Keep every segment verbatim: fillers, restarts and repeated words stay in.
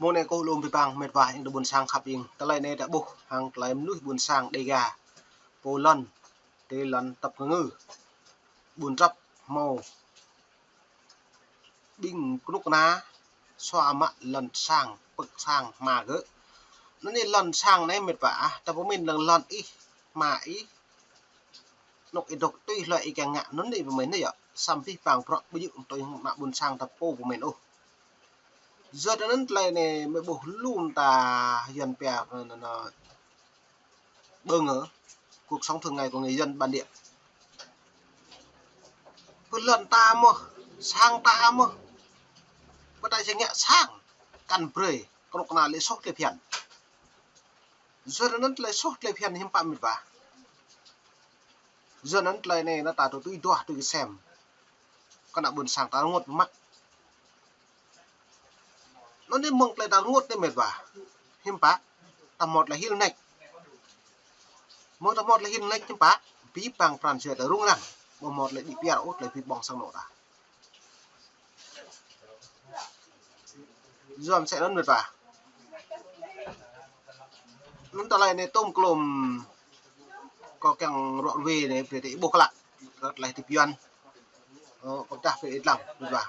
Mơ̆ng anei kâo lŏ bi bang mĭt wa ing tơ ƀuôn sang khăp ing. Tơlơi anei ta ƀuh hăng tơlơi mnuih ƀuôn sang Đêga. Pô lăn, ti lăn tăp kngư. Ƀuôn Trăp, hmâo ƀing knŭk kna, sua mă lăn sang, pơ̆k sang hma gơ̆. Anăn anei lăn sang anei mĭt wa ah, ta pơmĭn lăng lăn ih, hma ih. Anôk ih dôk tui hlue ih kiăng ngă anăn anei pơmĭn anei yơh. Săm pih pang prŏ ƀu djŏ tui hăng ană ƀuôn sang ta pô pơmĭn ôh. Yua anăn tơlơi anei mơ̆ ƀuh lu mta Yuăn pia anăn, anăn, bơ ngơ, cuộc sống thường ngày của người dân bản địa. Pơ lăn ta mơh, sang ta mơh. Pơ ta jing ngă sang, kăn brei, knŭk kna lĕ soh tơlơi phiăn. Yua anăn tơlơi soh tơlơi phiăn hiam pă mĭt wa. Yua anăn tơlơi anei anăn ta tui duah tui ksem. Kơ ană ƀuôn sang ta rơngot mă. Anăn anei mơ̆ng tơlơi ta rơngot anei mĭt wa. Hiam pă, ta mâo tơlơi hil nač. Mơ̆ng ta mâo tơlơi hil nač hiam pă, bi pang pran jua ta rŭng răng. Ƀu mâo tơlơi đĭ piar ôh tơlơi bi ƀơ̆ng sang anôk ta. Yua msĕ anăn mĭt wa. Anăn tơlơi anei tŭm klŭm kâo kiăng ruă ruê anei brei ti ƀuh klă. Kơ tơlơi ti pian. Ơ, kâo dah brei ih dlăng mĭt wa.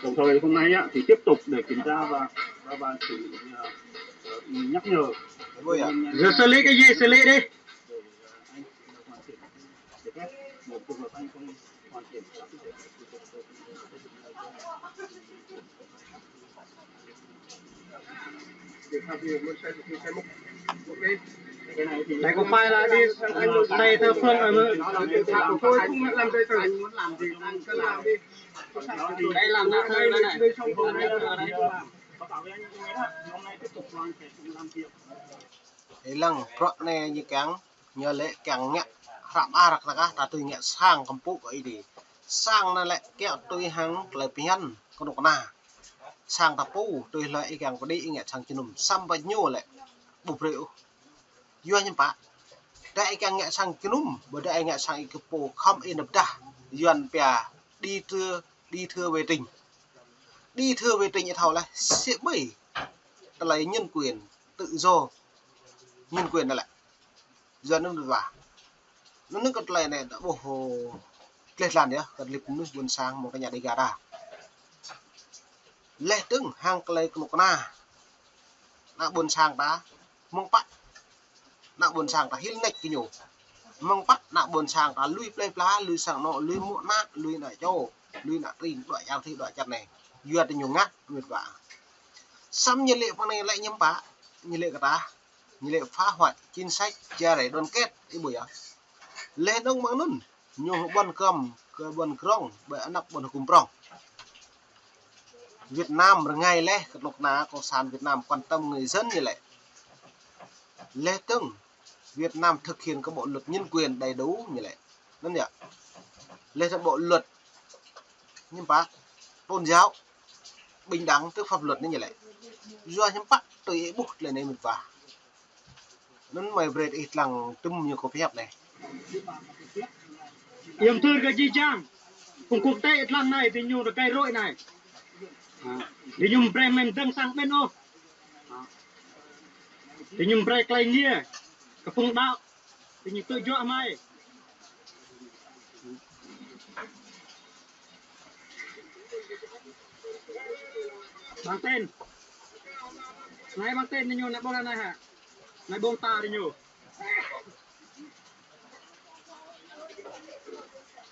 Đồng thời hôm nay á, thì tiếp tục để kiểm tra và, và, và xử, ờ, nhắc nhở. Ôi ạ. Giờ xử lý cái gì, xử lý đi. Đây có phải là đi, ờ, đây theo phương, ờ, tôi không làm giấy tờ, anh muốn làm gì, anh cứ làm đi. Đây làm lá thư đây này. Hôm nay tiếp tục đoàn sẽ cùng làm việc. Ih lăng, bruă anei ñu kiăng, ñu lĕ kiăng ngă hră mơar kơ ta, ta tui ngă sang kăm pŭ kơ Aê Diê. Sang anăn lĕ kiă tui hăng tơlơi phiăn knŭk kna. Sang ta pô, tui hlue ih kiăng pơdjai ih ngă sang jơnum, săm ba ñu lĕ ƀu brei ôh. Yua hiam pă. Dah ih kiăng ngă sang jơnum, ƀôdah ih ngă sang ih kơ pô khŏm ih năp dah. Yuăn pia đi thưa, đi thưa về trình. Đi thưa về trình ih thâo leh, sĭ ƀai. Tơlơi nhân quyền, tự do, nhân quyền anăn lĕ. Yua anăn mĭt wa. Anăn kơ tơlơi anei ta ƀuh, ơ, tleh tlan yơh, kơ tơlơi mnuih ƀuôn sang mơ̆ng tơña Đêga ta. Leh dơ̆ng hăng tơlơi knŭk kna. Ană ƀuôn sang ta, mơ̆ng pă. Ană ƀuôn sang ta hil nač kơ ñu. Mơ̆ng pă ană ƀuôn sang ta lui plei pla, lui sang anôk, lui mô̆ ană, lui ană čô, lui ană tring, đuĕ čar thĭ, đuĕ čar anei. Yua diñu ngă, mĭt wa. Săm ñu lĕ pơ anei lĕ hiam pă, ñu lĕ kơ ta. Ñu lĕ phá hoại chính sách chia rẽ đoàn kết, ih ƀuh yơh. Leh dơ̆ng mơ̆ng anăn, ñu ƀuăn kăm, kơ ƀuăn krŏng, ƀơi anăp ƀuăn hgŭm prŏng. Việt Nam rơngai leh, kơ knŭk kna cộng sản Việt Nam quan tâm người dân ñu lĕ. Leh dơ̆ng, Việt Nam thực hiện cái bộ luật nhân quyền đầy đủ ñu lĕ. Anăn yơh. Leh dơ̆ng bộ luật hiam pă, tôn giáo, bình đẳng trước pháp luật anăn ñu lĕ. Yua hiam pă tui ih ƀuh tơlơi anei mĭt wa. Anăn mơ̆ brei ih dlăng tŭm ñu kơ pơhiăp anei. Iêm thưr kơ jih jang. Phung quốc tế dlăng anei, diñu rơkơi rô̆ anei. Diñu brei mĭn dơ̆ng sang ƀĭn ôh. Diñu brei klei êngiê kơ phung đăo. Diñu tŭ juă hmei. Bang Ten. Anei Bang Ten diñu nao ƀuh anei hă. Anei ƀuôn ta diñu.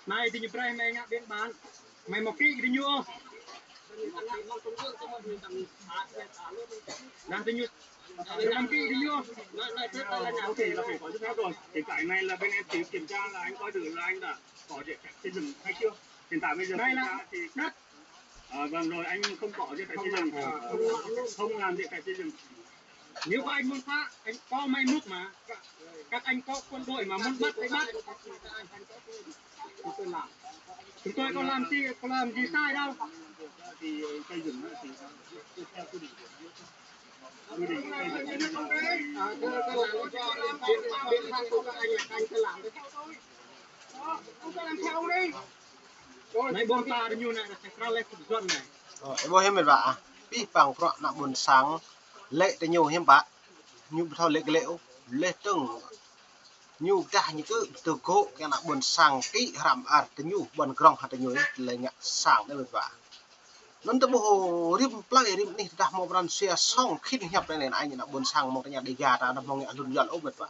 Anei diñu brei hmei ngă biên bản. Hmei amâo kĭ diñu ôh. Dah diñu. Diñu amâo kĭ diñu ôh. Có thể là phải có giấy phép rồi. Hiện tại này là bên em chỉ kiểm tra là anh coi thử là anh đã có giấy phép xây dựng hay chưa. Hiện tại bây giờ Đây kiểm là tra thì đất. À, vâng rồi, anh không có giấy phép xây dựng. Không làm giấy phép xây dựng. Nếu có anh muốn phá, anh có máy múc mà. Các anh có quân đội mà muốn bắt thì bắt. Chúng tôi làm gì, có làm gì sai đâu. Thì xây dựng thì theo quy định của nhà nước thôi. Quy định xây dựng. À, thế là các làm cho biện pháp của các anh là các anh sẽ làm đấy. Anei ƀuôn ta diñu anei, anei kral leh kơ Yuăn anei. Ơ, ih ƀuh hiư̆m mĭt wa ah. Pih păng bruă ană ƀuôn sang lĕ diñu hiư̆m pă. Ñu ƀu thâo lĕ lĕ ôh, leh dơ̆ng ñu dah ñu kơ tơgŭ kơ ană ƀuôn sang kĭ hrăm ar diñu ƀuôn grŏng hă diñu ih lĕ ngă sang anei mĭt wa. Anăn ta ƀuh rĭm plei rĭm anih tơdah mâo pran jua sŏng khĭn hiăp leh anei, ană ƀuôn sang mơ̆ng tơña Dega ta, anăn mâo ngă hlŭn Yuăn ôh mĭt wa.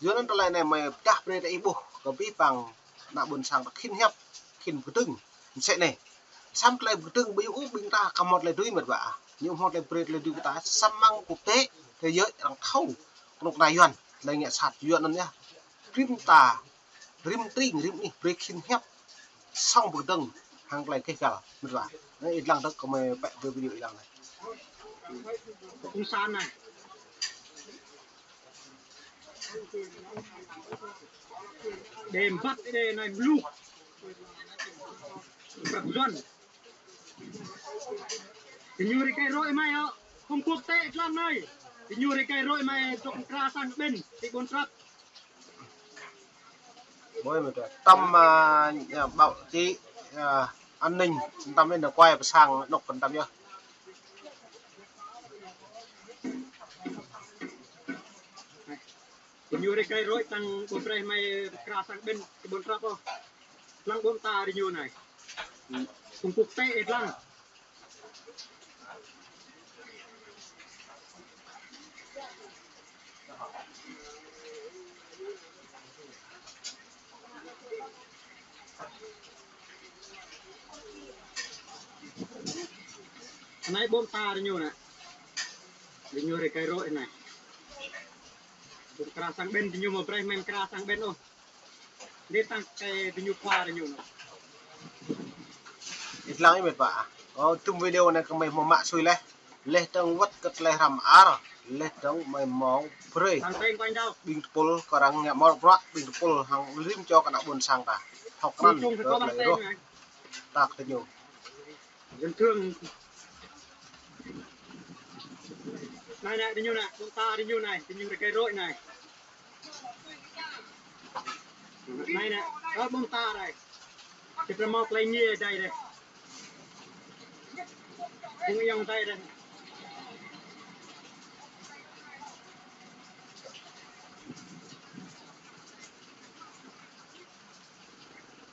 Yua anăn tơlơi anei mơ̆ dah brei ta ih ƀuh kơ pih păng ană ƀuôn sang ta khĭn hiăp, khĭn bi kdơ̆ng. Msĕ anei. Săm tơlơi bi kdơ̆ng ƀing ƀing ta ka mâo tơlơi dưi mĭt wa. Ñu mâo tơlơi brei tơlơi dưi kơ ta săm mơ̆ng quốc tế, thế giới arăng thâo. Knŭk kna Yuăn, tơlơi ngă sat Yuăn anăn yơh. Rĭm ta rĭm tring, rĭm anih brei khĭn hiăp sŏng bi kdơ̆ng hăng tơlơi keh găl mĭt wa. Anei ih dlăng dơ̆ng kơ mơi pĕ video ih dlăng anei. Kông san anei. Đe mbăt đe anei mluk. Prăp Yuăn. Diñu rơgei rô̆ mơ̆ yơh. Phung quốc tế dlăng anei. Diñu rơgei rô̆ mơ̆ dôk mkra sang ƀĭn ti ƀuôn Prăp. Ƀuh mĭt wa. Tăm, à, nhà báo chí, à, an ninh, tăm anei nao kuai pơ sang anôk tăm yơh. Diñu rơgei rô̆ tăng ƀuôn brei mơ̆ mkra sang ƀĭn ti ƀuôn Prăp ôh. Dlăng ƀuôn ta diñu anei. Phung quốc tế dlăng. Anei ƀuôn ta diñu anei. Diñu rơgei rô̆ anei. Ƀuôn mkra sang ƀĭn diñu mâo brei mơ̆ mkra sang ƀĭn ôh. Dê tăng kơ diñu khua diñu anăn. Ih dlăng ih mĭt wa ah. Ơ, tŭm video anei kơ mơi mâo mă sui leh. Leh dơ̆ng wăt kơ tơlơi hrăm ar. Leh dơ̆ng mơi mâo brei. Tăng teng quanh đâu? Ƀing tơpul kơ arăng ngă mâo bruă, ƀing tơpul hăng rĭm čô kơ ană ƀuôn sang ta. Thâo krăn kơ tơlơi roh. Ta kơ diñu. Dân thường. Anei anei, diñu anei, ƀuôn ta diñu anei, diñu rơgei rô̆ anei. Anei anei, ơ ƀuôn ta anei. Kơ drei mâo klei êngiê dih anei. Phung ayŏng adei anei.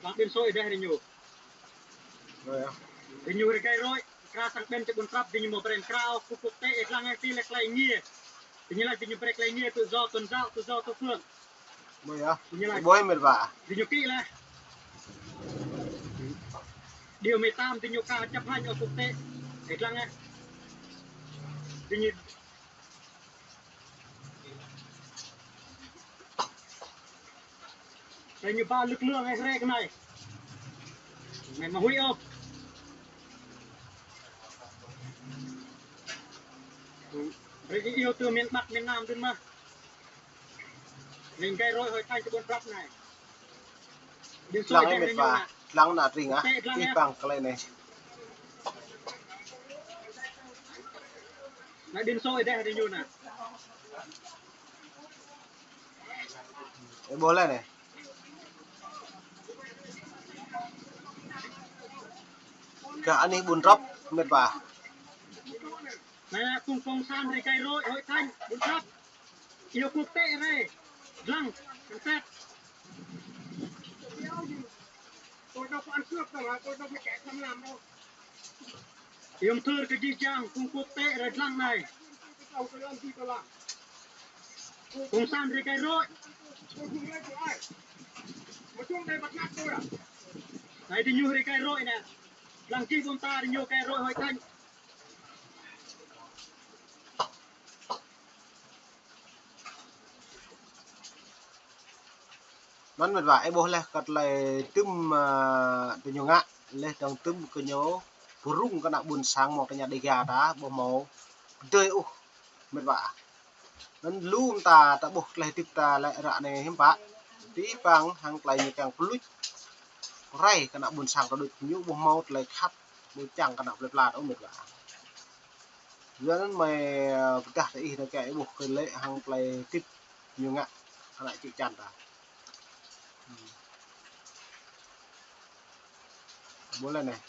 Lăng ƀĭn sôi dih diñu. Ơ, ya. Diñu rơgei rô̆, mkra sang ƀĭn ti ƀuôn Prăp, diñu mâo brei mkra ôh, quốc tế ih dlăng ti leh klei êngiê. Diñu lač diñu brei klei êngiê tự do tôn giáo, tự do thờ phượng. Ơ, ya. Diñu lač. Ih ƀuh mĭt wa. Diñu kĭ leh. Điều mười tám diñu ka chấp hành ôh quốc tế. Ih dlăng ơ. Diñu Diñu ba lực lượng ai hriê kơ anei. Anei mâo huĭ ôh. Brei diñu iêu tơ miền Bắc, miền Nam dưn mơh. Anei rơgei rô̆ Hội Thánh ti ƀuôn Prăp anei. Dlăng ih mĭt wa, dlăng anăn tring ah, ih păng klei anei. Anei ƀĭn sôi dih diñu anei. Ih ƀuh leh anei. Kơ anih ƀuôn Prăp mĭt wa. Anei kông kông san rơgei rô̆ Hội Thánh ƀuôn Prăp. Iêu quốc tế rê, dlăng, kơnset. Tôi đâu có ăn cướp đâu hả, tôi đâu có kẻ tham lam đâu. Iêu mthưr kơ jih jang, phung quốc tế rê dlăng anei. Kông san rơgei rô̆. Anei diñu rơgei rô̆ anei. Dlăng jih ƀuôn ta diñu rơgei rô̆ Hội Thánh. Anăn mĭt wa, ih ƀuh leh kơ tơlơi tŭm, ơ, diñu ngă, leh dơ̆ng tŭm kơ ñu, bi rŭng kơ ană ƀuôn sang mâo tơña Dega ta, ƀuh mâo, dơi ôh, mĭt wa. Anăn lu mta ta ƀuh tơlơi hdĭp ta lĕ ară anei hiư̆m pă. Ti păng hăng tơlơi ñu kiăng pơluč. Rai kơ ană ƀuôn sang ta đuč ñu ƀuh mâo tơlơi khăp, ƀu čiăng kơ ană plei pla ôh mĭt wa. Yua anăn mơi, ơ, pơdah ta ih anăn kiăng ih ƀuh kơ lĕ hăng tơlơi hdĭp ñu ngă ană čư̆ čan ta. Ƀuh leh anei.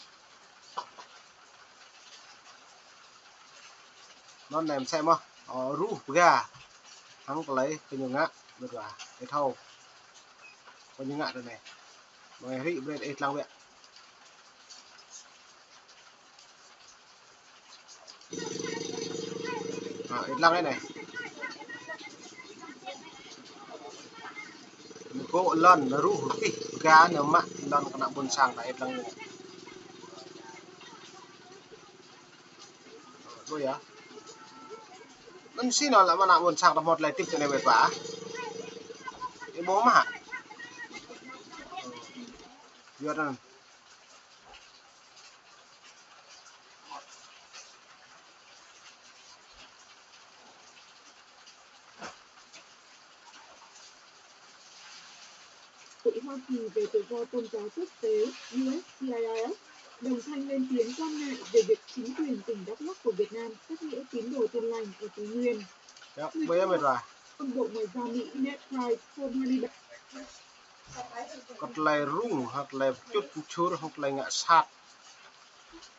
Anăn anei msĕ mơh. Ơ, ruh pga. Hăng klei kơ ñu ngă, mĭt wa. Ih thâo. Kơ ñu ngă tơ anei. Mâo hriê brei ih dlăng wĕ. Ha, ih dlăng anei. Ñu kơ lăn ruh tih pga ñu mă lăn kơ ană ƀuôn sang ta ih dlăng anei. Ƀuh yơh. Anăn si anăn lĕ mơ̆ng ană ƀuôn sang ta mâo tơlơi tĭp tơ anei wĕt wa. Ih ƀuh mơh hă? Yua anăn. Hội Hoa Kỳ về Tự do Tôn giáo Quốc tế, U S C I S, đồng thanh lên tiếng quan ngại về việc chính quyền tỉnh Đắk Lắk của Việt Nam cắt nghĩa tín đồ Tin Lành ở Tây Nguyên. Yơh, ƀuh yơh mĭt wa. Bộ Ngoại giao Mỹ Ned Price hôm hai mươi ba Kơ tơlơi rŭng, hŏng tơlơi pčŭt pčŭr, hŏng tơlơi ngă sat.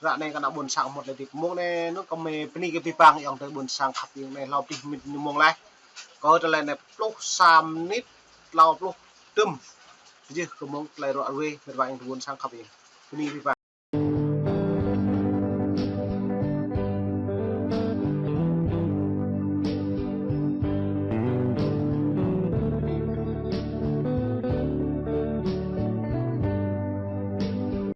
Ră anei kơ ană ƀuôn sang mâo tơlơi tĭp mơ̆ng anei, anăn kơ mei bơni kơ bi pang ayŏng adei ƀuôn sang khăp ing anei hlâo dih mĭn ñu mơ̆ng leh. Kơ tơlơi anei pluh sa mnĭt, tlâo pluh dŭm. Jih kơ mơ̆ng tơlơi ruă ruê, mĭt wa ayŏng adei ƀuôn sang khăp ing. Bơni bi pang.